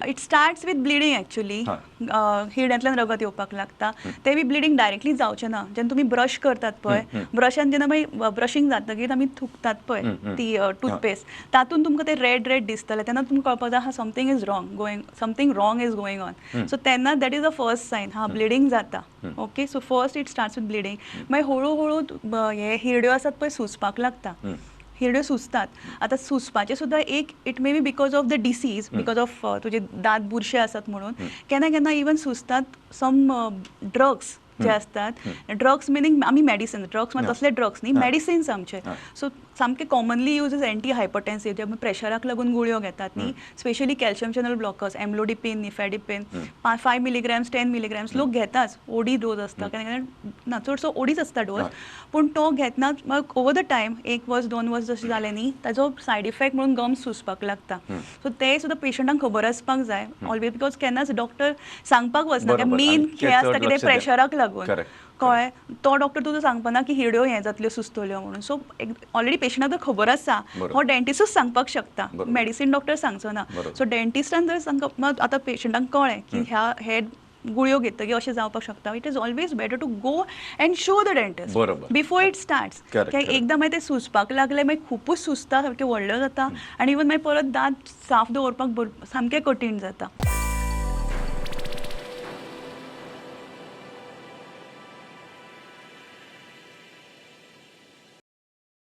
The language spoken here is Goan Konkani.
It starts with bleeding actually. हिरड्यांतल्यान रगत येवपाक लागता. ते बी ब्लिडींग डायरेक्टली जावचें ना. जेन्ना तुमी ब्रश करतात पळय, ब्रशान जेन्ना मागीर ब्रशींग जातकीर आमी थुकतात पळय ती टूथपेस्ट, तातूंत तुमकां ते रेड रेड दिसतले. तेन्ना तुमकां कळपाक जाय, हा, something wrong is going on. So तेन्ना that is a first sign, हा, ब्लिडींग जाता. Okay, so first it starts with bleeding. मागीर हळू हळू हे हिरड्यो आसात पळय, सुजपाक लागता. हिरड्यो सुजतात. आतां सुजपाचें सुद्दां एक, it may be because of the disease, because of तुजे दांत बुरशे आसात म्हणून. केन्ना केन्ना इवन सुजतात सम ड्रग्स जे असतात. ड्रग्स मिनींग आमी मेडिसिन ड्रग्स म्हणजे तसले ड्रग्स न्ही, मेडिसिन्स आमचे. सो सामके commonly use is anti hypertensive, जे आमी प्रेशराक लागून गुळयो घेतात न्ही, specially calcium channel blockers, amlodipine, nifedipine, 5 milligrams, 10 milligrams लोक घेताच. ओडी डोज आसता केन्ना केन्ना, ना, चडसो ओडीच आसता डोज. पूण तो घेतना मागीर ओवर the time, एक वर्स, 2 वर्स जशें जालें न्ही, ताजो सायड इफेक्ट म्हणून गम्स सुजपाक लागता. सो ते सुद्दां पेशंटांक खबर आसपाक जाय ऑलवेज, because केन्नाच डॉक्टर सांगपाक वचना. मेन आनी ते हें आसता चड की ते लक्ष दिया. प्रेशराक लागून. कळ्ळें? तो डॉक्टर तुजो सांगपाना की हिरड्यो हें जातल्यो, सुजतल्यो म्हणून. सो ऑलरेडी पेशंटाक जर खबर आसा, हो डेंटिस्टूच सांगपाक शकता, मेडिसीन डॉक्टर सांगचो ना. सो डेंटिस्टान जर सांगप, आतां पेशंटांक कळ्ळें की ह्या हे गुळयो घेतकीर अशें जावपाक शकता, it is always better to go and show the dentist before it starts. एकदां मागीर ते सुजपाक लागले, मागीर खुपूच सुजता, सारकें व्हडल्यो जाता आनी इवन मागीर परत दांत साफ दवरपाक सामकें कठीण जाता.